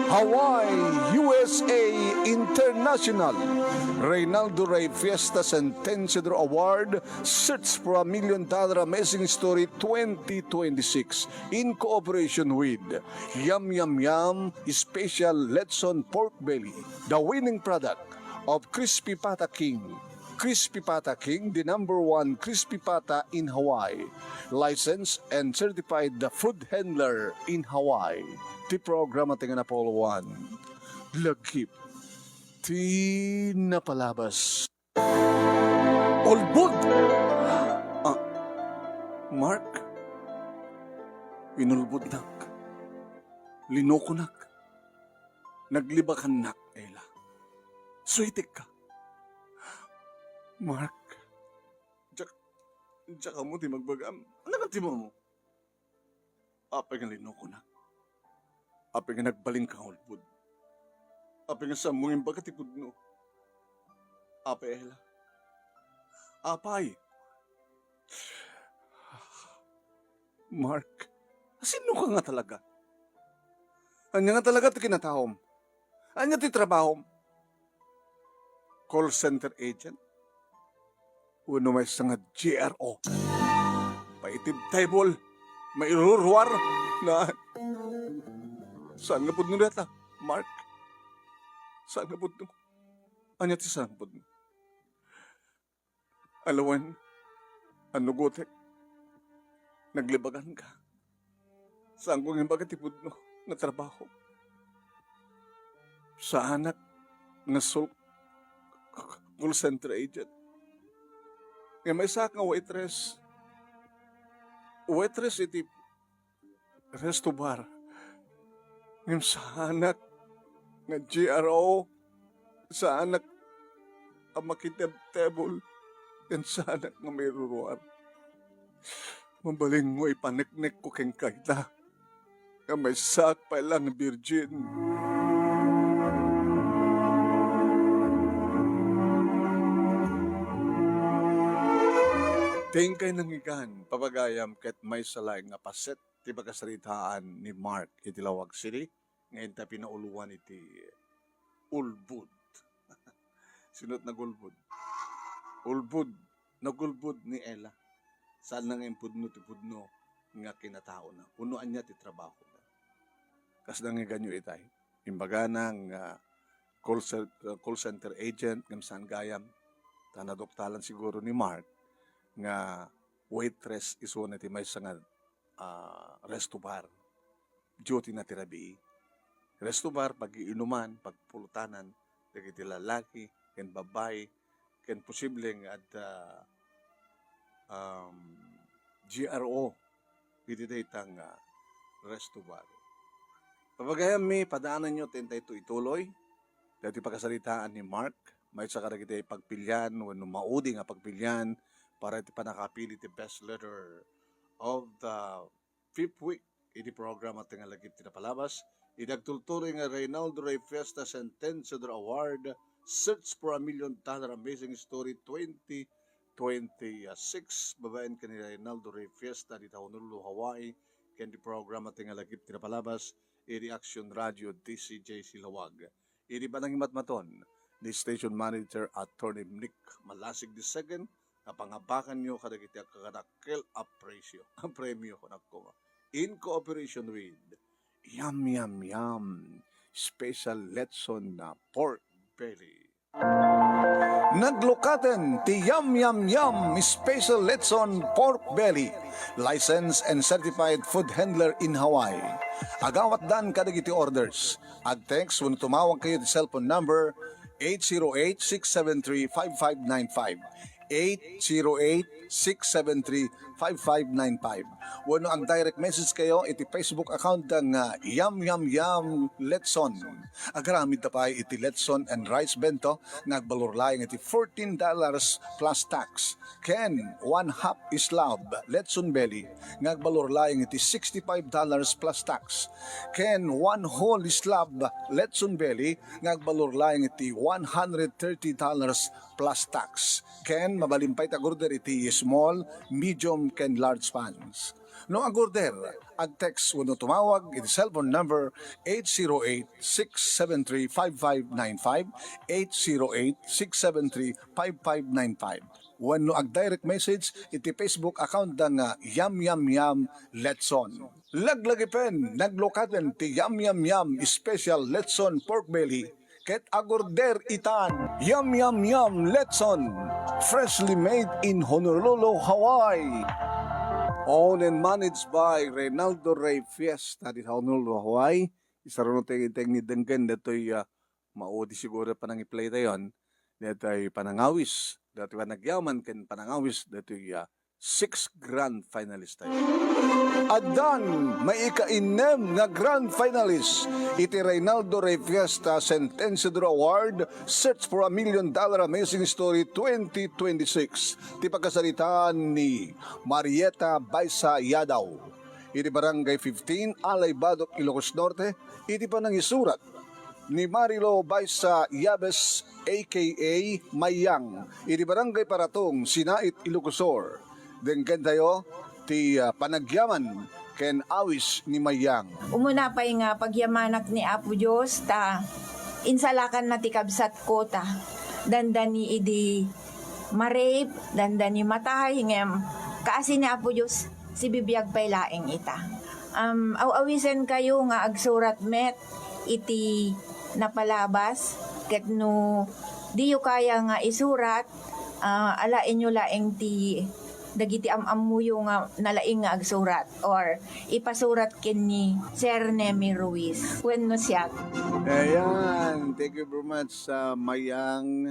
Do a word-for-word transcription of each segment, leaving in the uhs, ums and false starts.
Hawaii, U S A International, Reynaldo Rey Fiesta Sentensiador Award, Search for a Million Dollar Amazing Story twenty twenty-six, in cooperation with Yum Yum Yum Special Lechon Pork Belly, the winning product of Crispy Pata King. Crispy Pata King, the number one crispy pata in Hawaii. Licensed and certified the food handler in Hawaii. Ti programa ti nga napulwan. Lagip ti napalabas. Ulbod! Ah, Mark, inulbodnak. Linokonak. Naglibagannak, Ella. Suitikka. Mark, diak, diak ammo ti magbagam. Ania nga ti maammo? Apay nga linokonak? Apay nga nagbalinka nga ulbod? Apay nga saanmo nga imbaga ti pudno? Apay, Ella? Apay? Mark, sinno ka nga talaga? Ania nga talaga ti kinataom? Ania ti trabahom? Call center agent? Wenno maysa nga G R O? Paitib table, mairuruar, na, saan nga pudno dayta, Mark? Saan nga pudno? Ania ti saan nga pudno? Alawen, annugotek, naglibaganka. Saanko nga imbaga ti pudno nga trabaho. Saanak nga sul-, call center agent. Nga maysaak nga waitress. Waitress iti resto bar. Ngem saanak nga G R O, saanak a makitebtebol, ken saanak nga mairuruar. Mabalinmo ipaneknekko kenka ita, nga maysaak pay la nga birgin. Ti inkay nangngegan, papagayam, ket maysa laeng nga paset ti pakasaritaan ni Mark iti Laoag City, nga inta pinauluan iti ulbod. Sino ti nagulbod? Ulbod. Nagulbod ni Ella. Saanna nga impudno ti pudno nga kinataona. Wenno ania ti trabahona. Kas nangngegganyo itay. Imbagana nga call cen-, call center agent ngem saan gayam. Ta naduktalan siguro ni Mark nga waitress isuna iti maysa nga, ah, resto bar. Duty na ti rabii. Resto bar, pag-iinuman, pagpultanan dagiti lalaki ken babbai, ken posible nga adda, um, G R O iti dayta nga resto bar. Papagayammi, padaananyo ti intayto ituloy dagiti pakasaritaan ni Mark, maysa kadagiti pagpilian wenno maudi nga pagpilian para iti pannakapili ti best letter of the fifth week iti programa ti nga lagip ti napalabas. Idi agtultuloy nga Reynaldo Rey Fiesta Sentensiador Award, Search for a Million Dollar Amazing Story twenty twenty-six, babaen ken ni Reynaldo Rey Fiesta dita Honolulu, Hawaii, ken ti programa ti nga lagip ti napalabas iti Action Radio D C J C Laoag. Idi panangimatmaton ni Station Manager Attorney Nick Malasig the second, nga pangabakanyo kadagiti agkakadakkel a presyo, a premio, kunak koma. In cooperation with Yum Yum Yum Special Lechon na Pork Belly. Naglukaten ti Yum Yum Yum Special Lechon Pork Belly, licensed and certified food handler in Hawaii. Agawatdan kadagiti orders. Ag-text wenno tumawag kayo ti cellphone number eight zero eight, six seven three, five five nine five. Eight zero eight, six seven three, five five nine five. Wenno ag-direct message kayo iti Facebook account da nga Yum Yum Yum Letson. Agaramid ta pay iti Letson and Rice Bento nga agbalor laeng iti fourteen dollars plus tax. Ken one half slab Letson Belly nga agbalor laeng iti sixty-five dollars plus tax. Ken one whole slab Letson Belly nga agbalor laeng iti one hundred thirty dollars plus tax. Ken Mabalin pay ti ag-order iti small, medium, ken large pans. No ag-order, ag-text wenno tumawag iti cellphone number eight zero eight, six seven three, five five nine five, eight zero eight, six seven three, five five nine five. Wenno ag-direct message iti Facebook account da nga Yam Yam Yam Letson. Laglagipen, naglukaten ti Yam Yam Yam Special Letson Pork Belly ket ag-order itan. Yam Yam Yam Letson, freshly made in Honolulu, Hawaii. Owned and managed by Reynaldo Rey Fiesta di Honolulu, Hawaii. Isaro no teng-teng ni denggen datoy, ah, maudi siguro panangiplay tayon. Datoy panangawis, datoy panagyaman ken panangawis datoy, ah, six grand finalist tayo. Addan maikainnem nga grand finalist iti Reynaldo Rey Fiesta Sentensiador Award, Search for a Million Dollar Amazing Story twenty twenty-six. Ti pagkasaritaan ni Marieta Baisa Yadaw, iti Barangay fifteen, Alay Badoc, Ilocos Norte, iti panangisurat ni Marilo Baisa Yabes, A K A Mayang, iti Barangay Paratong, Sinait, Ilocos Sur. Denggen tayo ti, ah, panagyaman ken awis ni Mayang. Umuna pay nga pagyamanak ni Apo Dios ta insalakanna ti kabsatko ta dandani idi ma-rape, dandani matay, ngem kaasi ni Apo Dios, sibibiag pay laeng ita. Um, aw-awisenkayo nga agsurat met iti napalabas, ket no diyo kaya nga isurat, ah, alaenyo laeng ti dagiti am-ammoyo nga nalaing nga agsurat, or ipasurat ken ni Sir Nemy Ruiz wenno siak. Ayan, thank you very much, ah, Mayang.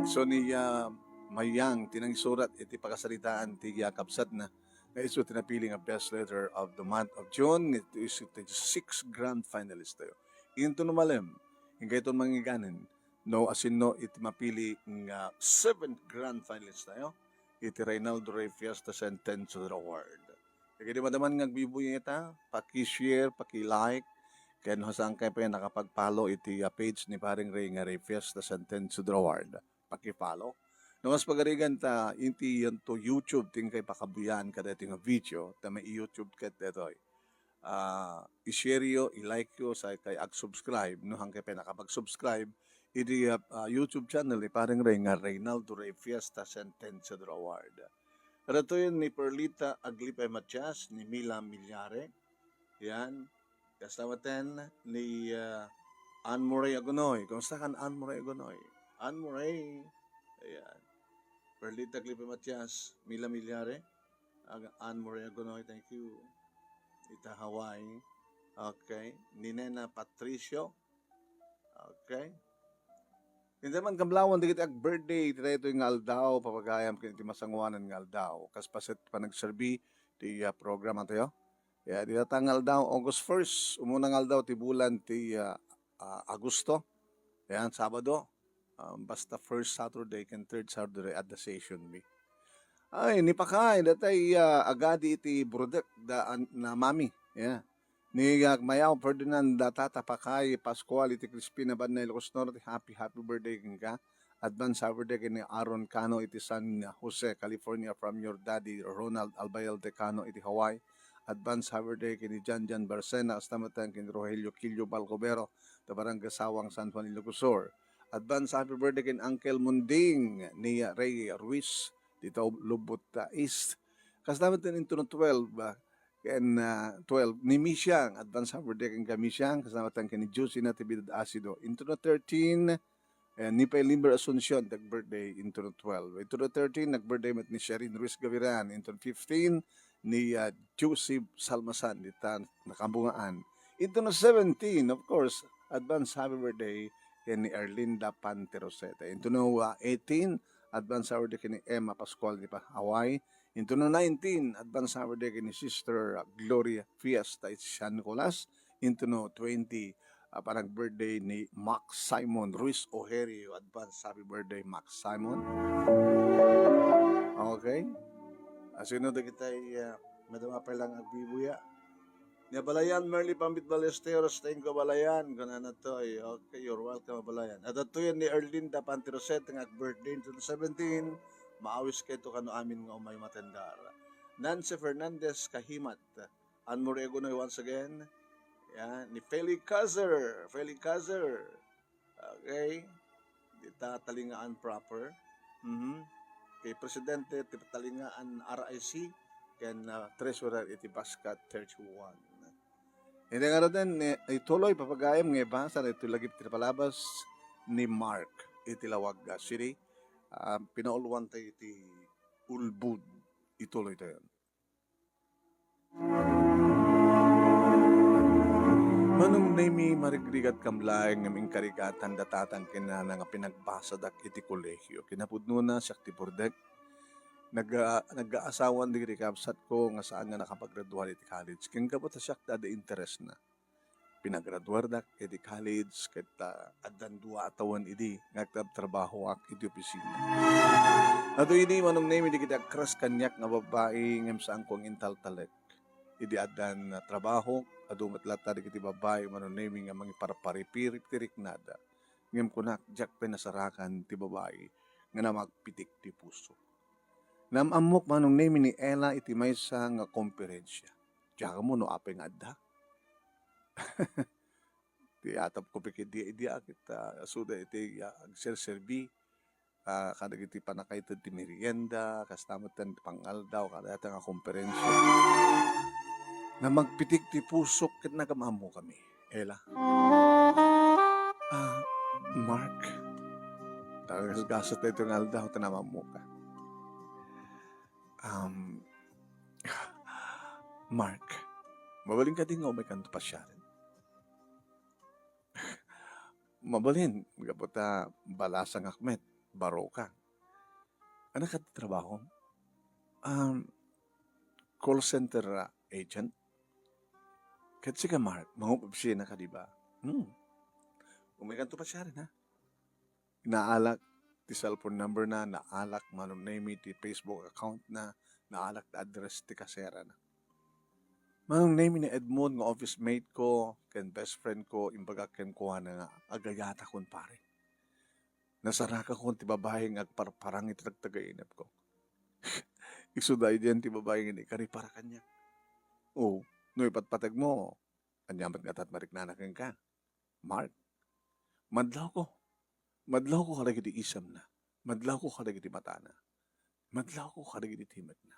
So, ni, ah, Mayang, ti nangisurat iti pakasaritaan ti, ah, kabsatna nga isu ti napili nga best letter of the month of June, nga isu ti six grand finalist tayo. Into no malem, ingkayton mangiganin, no, asinno iti mapili nga seventh grand finalist tayo, iti Reynaldo Rey Fiesta Sentensiador Award. Dagiti madaman nga agbibuya ita, paki-share, paki-like, ken no saankay pay nakapag-follow iti, ah, page ni Paring Rey nga Rey Fiesta Sentensiador Award, paki-follow. No, kas pagarigan ta, iti yanto YouTube, ti inkay pakabuyaan kadaytoy nga video, ta may YouTube ket daytoy. Ah, i-share yo, i-like yo, saankay ag-subscribe, no saankay pay nakapag-subscribe, iti, ah, ah, YouTube channel ni Paring Rey nga Reynaldo Rey Fiesta Sentensiador Award. Daytoy ni Perlita Aglipay Matias, ni Mila Milyare. Yan. Kasta maten ni, ah, Anne Murray Agunoy. Kumusta kan Anne Murray Agunoy? Anne Murray. Ayan. Perlita Aglipay Matias, Mila Milyare. Ag-, Anne Murray Agunoy, thank you. Ita Hawaii. Okay. Ni Nena Patricio. Okay. Iti man kablawan dagiti ag-birthday iti daytoy nga aldaw, papagayam ken iti masangoanan nga aldaw. Kas paset panagserbi ti, ah, programa tayo. Ya, dita nga aldaw, August first, umuna nga aldaw ti bulan ti, ah, ah, Agosto. Yan, Sabado. Ah, basta first Saturday ken third Saturday, adda session mi. Ay, ni Pakay, datay, ah, agadi iti Burudek, da, an-, na mami. Yeah. Ni, ah, Mayaw Ferdinand, da Tata Pakay Pascual iti Crispina Banna, Ilocos Norte, happy, happy birthday kenka. Advance happy birthday ken ni Aaron Cano iti San Jose, California, from your daddy, Ronald Albayalde Cano iti Hawaii. Advance happy birthday ken ni Janjan Barcena, kasta met ken ni Rogelio Quillo Balcobero, ta Barangay Sawang, San Juan, Ilocos Sur. Advance happy birthday ken Uncle Munding ni Ray Ruiz, dita Lubot, ah, East. Kasta met ken into no twelve, ah, ken, ah, twelve, ni Misiang, advance happy birthday kenka Misiang, kasta met ken ni Josie Natividad Asido. Into no thirteen, eh, ni Pay Limber Asuncion, nag-birthday into no twelve. Into no thirteen, nag-birthday met ni Sherin Ruiz Gaviran. Into no fifteen, ni, ah, Joseph Salmasan, dita nakabungaan. Into no seventeen, of course, advance happy birthday ken ni Erlinda Panteroseta. Into no, ah, eighteen, advance happy birthday ken ni Emma Pascual iti pa-, Hawaii. Into no nineteen, advance happy birthday ken ni Sister, ah, Gloria Fiesta iti San Nicolas. Into no twenty, ah, panag-birthday ni Max Simon Ruiz Ojerio. Advance happy birthday, Max Simon. Okay. Asino dagitay, ah, madama pay lang agbibuya? Ni Abalayan Merly Pambit Ballesteros, thank you, Abalayan. Kunana toy, okay, you're welcome, Abalayan. Adtoyen ni Erlinda Pantiroset nga ag-birthday in twenty seventeen, maawis kayto kano amin nga umay matendar. Nancy Fernandez Kahimat, Anne Marie Agunoy once again. Yan, ni Feli Cazer, Feli Cazer. Okay. Dita talingaan proper. Mhm. Kay presidente ti talingaan R I C ken, ah, treasurer iti Baskat thirty-one. Iti ngaruden, eh, ituloy, papagayam nga ibasa daytoy lagip ti palabas ni Mark iti Laoag City. Ah, pinauluan tayo iti ulbod. Ituloy tayo. Manong Nemi, marigrigat kam laeng ngem inkarigatan da tatang ken nana nga pinagbasadak iti kolehio. Kinapudnona, siak ti burdek. Nag-, nag-aasawan dagiti kabsatko nga saan nga nakapagraduar iti college. Ken gapu ta siak ti adda interesna. Pinagraduardak iti college ket, ah, addan dua a tawen idi nga agtrabtrabahoak iti opisina. Adu idi, Manong Nemi, dagiti agkras kaniak nga babbai ngem saanko nga intaltalek. Idi addan, ah, trabahok, adu met latta dagiti babbai, Manong Nemi, nga mangiparparipirip ti riknada. Ngem kunak, diak pay nasarakan ti babbai nga namagpitik ti puso. Naam-ammok, Manong Nemi, ni Ella iti maysa nga komperensia. Diak ammo no apay nga adda. Ti atapko pay ket idi, idi, ah, ket, ah, isuda iti, ah, agserserbi, ah, kadagiti pannakaited ti merienda, kasta met ti pangaldaw, kadayta nga komperensia. Namagpitik ti pusok ket nagam-ammokami. Ella. Ah, Mark. Tagasgaset daytoy nga aldaw, ta naam-ammoka. Um, Mark, mabalin kadi nga umaykanto pasiaren? Mabalin, gapu ta balasangak met, barokak. Ania kadi trabahom? Um, call center, ah, agent? Ket sika, Mark, mangup-opisina ka, di ba? Hmm. Umaykanto pasiaren, ha? Naalak ti cellphone number na, naalak, Manong Nemi, ti Facebook account na, naalak ti address ti kaserana. Manong Nemi, ni Edmond nga office mate ko ken best friend ko, imbagak kenkuana nga agayatakon, pare. Nasarakakon ti babai nga agparparang iti tagtagainepko. Isuda idian ti babai nga ikaripara kaniak. O, no ipatpategmo, ania met nga adda mariknana kenka? Mark, madlawko. Madlawko kadagiti isemna. Madlawko kadagiti matana. Madlawko kadagiti timekna.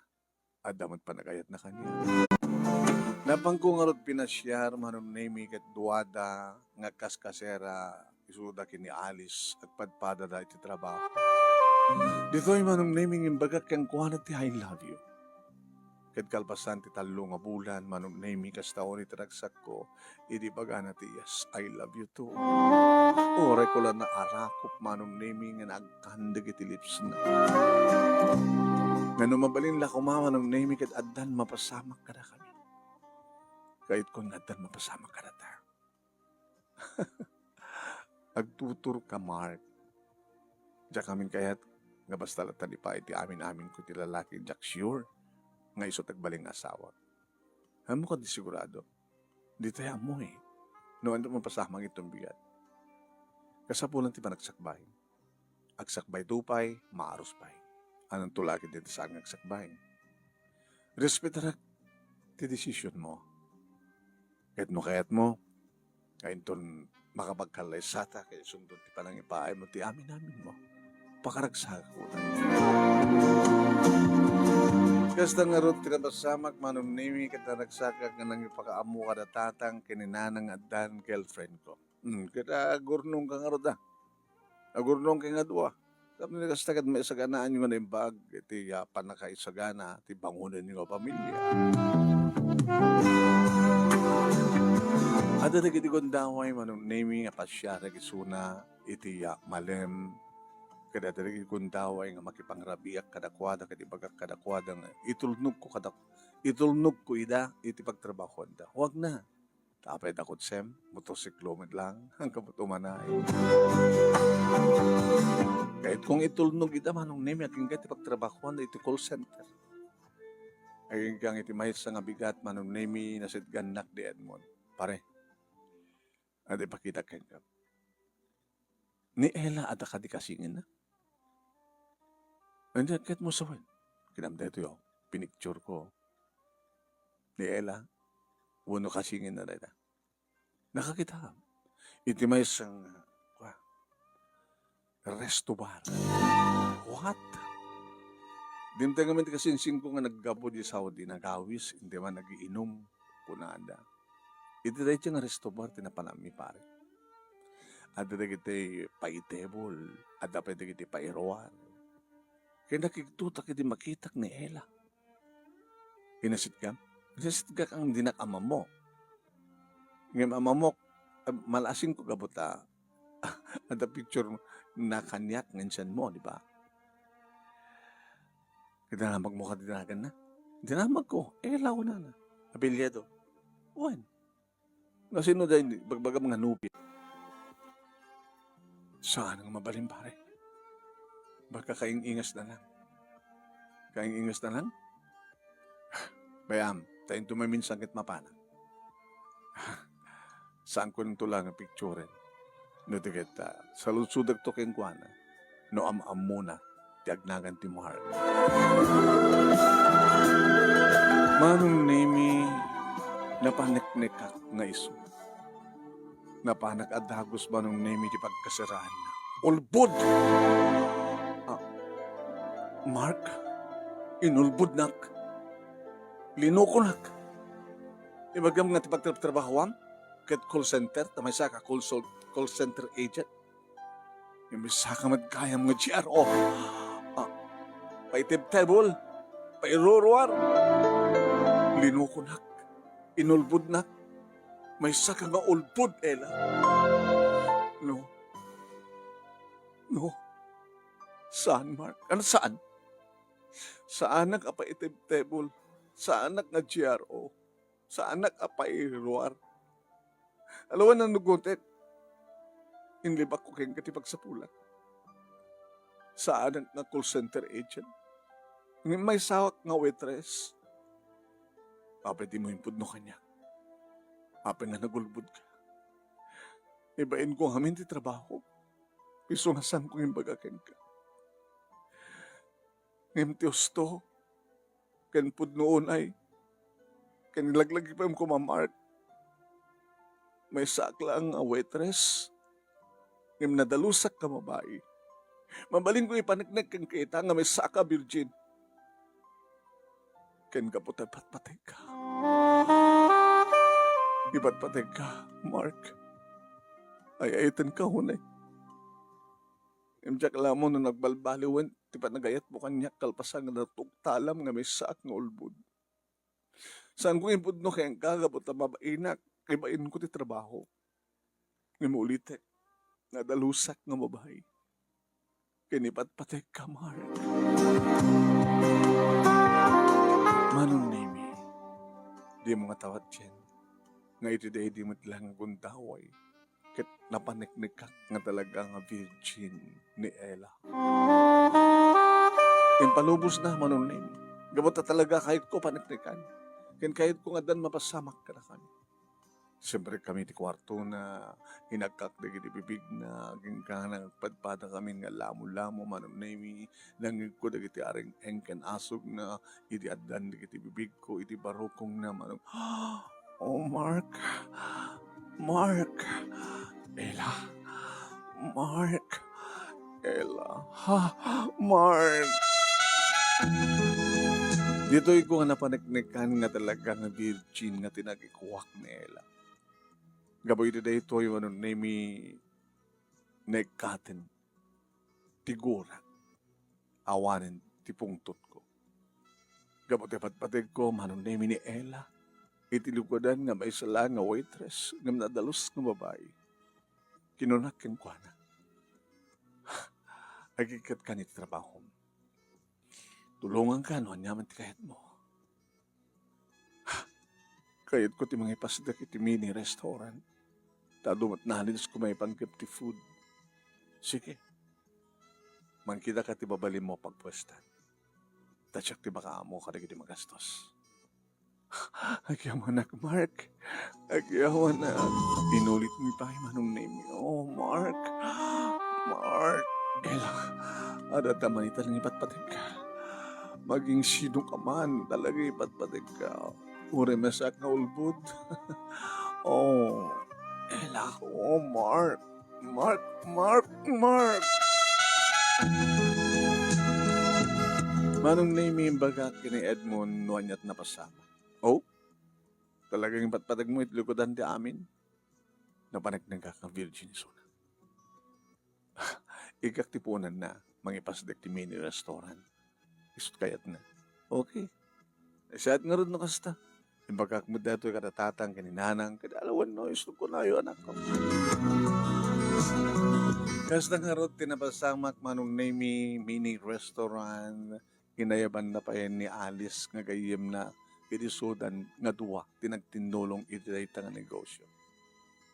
Adda met panagayatna kaniak. Napanko ngarud pinasiar, Manong Nemi, ket duada nga kaskasera, isuda ken ni Alice, agpadpadada iti trabaho. Ditoy, Manong Nemi, nga imbagak kenkuana ti "I love you." Ket kalpasan ti tallo nga bulan, Manong Nemi, kasta unay ti ragsakko, idi ibagana ti "Yes, I love you too." Uray ko la naarakop, Manong Nemi, nga naagkan dagiti lips na. Nga no mabalin la koma, Manong Nemi, ket addan mapasamak kadakami. Kayatko nga addan mapasamak kadata. Agtuturka, Mark. Diak amin kayat nga basta latta ni pa iti amin-aminko ti lalaki, diak sure nga isu ti agbalin nga asawak. Ammok a di sigurado. Dita ammo, eh. No ania mapasamak iton bigat. Kasapulan ti panagsakbay. Agsakbayto pay, maarus pay. Anonto la ket dita saan nga agsakbay. Respetarak ti decision mo. Ket no kayat mo, nga inton makapagkallaysata ket isundot ti panangipaay mo ti amin-amin mo, pakaragsakak unay. Kasta ngarud ti napasamak, Manong Nemi, ket naragsakak nga nangipakaammo kada tatang ken ni nana nga addan girlfriend ko. Hmm, ket agurnongka ngarud, a. Agurnongka nga dua. Tapno kasta ket maisaganaanyo nga naimbag iti, ah, pannakaisagana ti bangonenyo nga pamilia. Adda dagiti gundaway, Manong Nemi, nga pasiarek isuna iti, ah, malem. Ket adda dagiti gundaway nga makipangrabiak kadakuada ket ibagak kadakuada nga itulnogko kada-, itulnogko ida iti pagtrabahoanda. Huwag na. Ta apay dakot, Sem, motorsiklo met lang, angkabot umanay. Kayat kong itulnog ida, Manong Nemi, agingga ti pagtrabahoan iti call center. Aginggang iti maysa nga bigat, Manong Nemi, nasitgannak ni Edmond. Pare, adda ipakitak kenka. Ni Ella adda kadi kasingenna? Ania ket mo sawen? Kinam daytoy, oh. Pinicture ko. Ni Ella, wenno kasingenna dayta. Nakakita. Iti maysa nga, kua, resto bar. What? Dimteng ngamin ti kasinsingko nga naggapu di Saudi, nagawis, indi man nagiinum, kunada. Iti dayta nga resto bar ti napanammi, pare. Adda dagiti paitebol, adda pay dagiti pairuar. Ket nakigtotak idi makitak ni Ella. Inasitgam? Inasitgak ang dinak amamo. Ngem amamok, ah, malasing ko gapu ta adda picture na kaniak nga insan mo, di ba? Dinamag mo ka dinagan na? Dinamag ko. Eh, launa na. Apelyido. Wen. Nga sino dahil bagbagam nga nobia? Saan nga mabalin, pare? Baka kaing-ingas na lang. Kaing-ingas na lang? Bayam, ta into maminsan ket mapana. Saan ko nito lang nga picturen. No, ti ket, ah, saludsodek to kenkuana. No am-ammona ti agnagan ti Mark. Manong Nemi, napaneknekak nga isu. Napanak a dagus, Manong Nemi, ti pagkasiraanna. Ulbod! Ah, Mark, inulbodnak. Linukonak. Ibagam nga ti pagtrabtrabahoam ket call center, ta maysa ka call sol-, call center agent. Ngem maysa ka met gayam nga G R O. Ah, paitebtebol, pairuruar. Linukonak, inulbodnak. Maysa ka nga ulbod, Ella. No. No. Saan, Mark? Ano saan? Saanak a paitebtebol. Saanak nga G R O. Saanak a pairuar. Aliwan a nagutek. Inlibak ko kenka ti pagsapulak. Saanak nga call center agent. Ngem maysawak nga waitress. Apay dimo impudno kaniak? Apay nga nagulbodka? Ibain ko ngamin ti trabaho. Isu nga saan ko imbaga kenka. Ngem ti husto, ken pudno unay, ken laglagipem koma, Mark. Maysaak laeng nga waitress, ngem nadalusak nga babai. Mabalin ko ipaneknek kenka ita nga maysaka virgin. Ken gapu ta ipatpategka. Ipatpategka, Mark. Ay-ayatenka unay. Ngem diak la ammo no nagbalbaliwen ti panagayatmo kaniak kalpasan nga natungtalam nga maysaak nga ulbod. Saanko nga impudno kenka gapu ta mabainak, ibainko ti trabaho. Ngem ulitek, nadalusak nga babai. Ken ipatpategka, Mark. Manong Nemi, dimo nga tawatien nga iti daydi met laeng nga gundaway ket napaneknekak nga talaga nga virgin ni Ella. Impalubosna, Manong Nemi, gapu ta talaga kayatko paneknekan, ken kayatko nga addan mapasamak kadakami. Siempre kami ti kuartona, inakkak dagiti bibigna, agingga nagpadpadakami nga lamo-lamo, Manong Nemi, nangngegko dagiti areng-eng ken asugna, idi addan dagiti bibigko, iti barukongna, Manong, "Oh, Mark, Mark, Ella, Mark, Ella, ha, Mark." Ditoy ko nga napaneknekan nga talaga nga virgin nga tinagikuak ni Ella. Gapu iti daytoy, Manong Nemi, naikkaten ti gurak, awanen ti pungtotko. Gapu ti patpategko, Manong Nemi, ni Ella, iti lugadan nga maysa laeng nga waitress, ngem nadalus nga babai. Kinunak kenkuana, "Agikkatka iti trabahom. Tulonganka no aniaman ti kayatmo." Kayatko ti mangipasdek iti mini restaurant. Ta adu met nalinis ko maipanggep ti food. Sige. Mangkitaka ti babalinmo pagpuestan. Ta siak ti makaammo kadagiti magastos. Agyamanak, Mark. Agyamanak. Inulit mo pay, Manong Nemi. Oh, Mark. Mark. Ela, adda man ita nga ipatpategka. Maging sino ka man, talaga ipatpategka. Uray masak nga ulbod. Oh, ela, oh, Mark. Mark, Mark, Mark. Manong Nemi, imbagak ken ni Edmond no aniat napasamak. Oh? Talagang ipatpateg mo iti lukodan ti amin? Napaneknekak nga virgin isuna. Ikkak ti punanna, mangipasdek ti mini restaurant. Isut' kayatna. Okay. Siak ngarud no kasta. Imbagak met daytoy kada tatang ken ni nanang, kada alawan no, isut' kunayo, anakko. Kasta ngarud ti napasamak, Manong Nemi, mini restaurant, inayabanna pay ni Alice nga gayyemna iti isudan nga dua ti nagtinnulong iti dayta nga negosyo.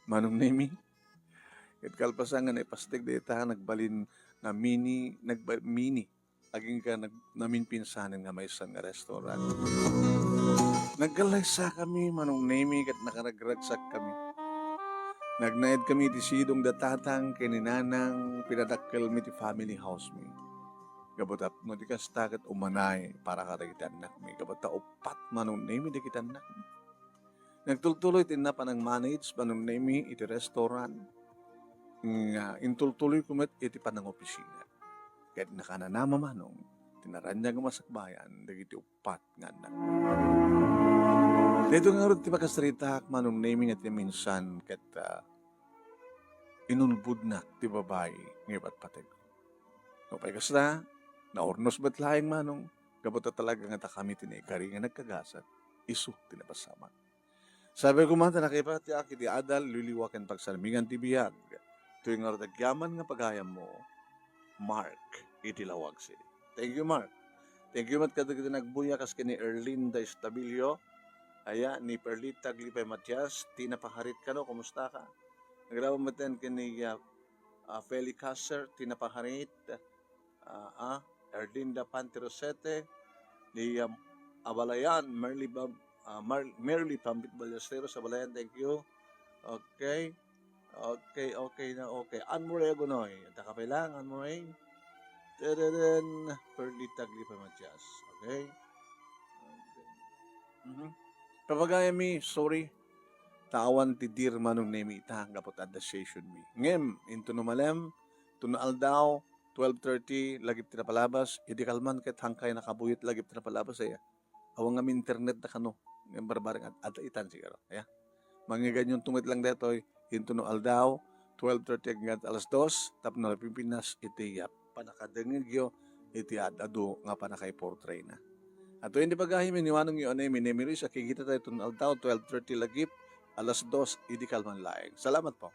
Manong Nemi, ket kalpasan nga naipasdek dayta, nagbalin nga mini, nagba-, mini, agingga nag-, naminpinsanen nga maysa nga restaurant. Nagkallaysakami, Manong Nemi, ket nakaragragsakami. Nagnaedkami iti sidong da tatang ken ni nanang, pinadakkelmi ti family house mi. Gapu tapno di kasta ket umanay para kadagiti annakmi. Gapu ta uppat, Manong Nemi, dagiti annakmi. Nagtultuloy ti inna panang-manage, Manong Nemi, iti restaurant. Nga intultuloyko met iti panangopisina. Ket nakanana, Manong, ti naraniag nga masakbayan dagiti uppat nga annak. Daytoy ngarud ti makasaritaak, Manong Nemi, nga ti minsan ket, ah, inulbodnak ti babai nga ipatpateg. Nupay kasta, naurnos met laeng, Manong, gapu ta talaga nga dakami ti naikari nga nagkagasat, isu ti napasamak. Sabi koma ta nakipatiak iti adal, liwliwa ken pagsarmingan ti biag. Toy ngarud agyaman nga pagayammo, Mark, iti Laoag City. Thank you, Mark. Thank you met kadagiti nagbuya, kas ken ni Erlinda Estabilio, aya, ni Perlita Aglipay Matias, Tina Paharit kano, kumusta ka? Nagraman met ken ni, ah, ah, Feli Caser, Tina Paharit, ah, ah, Erlinda Pantirosete, ni, ah, Abalayan, Merly Bam-, ah, Mar-, Merly Pambit Ballesteros, Abalayan, thank you. Okay. Okay, okay na, okay. Anne Marie Agunoy. Anta ka pay lang, Anne Marie. Tadadadam, Perlita Aglipay Matias. Okay? Okay. Mhm. Papagayam mi, sorry. Ta awan ti dear Manong Nemi ita, gapu ta adda session mi. Ngem, intono malem, tono aldaw, twelve thirty, lagip ti napalabas, idi kalman ket hangkay nakabuyot lagip ti napalabas, aya. Awan nga mi-internet da kano, ngem barbareng ad-, adda itan siguro, aya. Mangngeganyonto met lang daytoy, intono aldaw, twelve thirty agingga alas dos, tapno napimpinas iti, ah, pannakadengngegyo iti ad-adu nga pannakaiportrayna. Atoy indi pagayam mi ni Manong Nemi, Nemi Ruiz, a kikitatayo tono aldaw, twelve thirty lagip, alas dos, idi kalman laeng. Salamat po.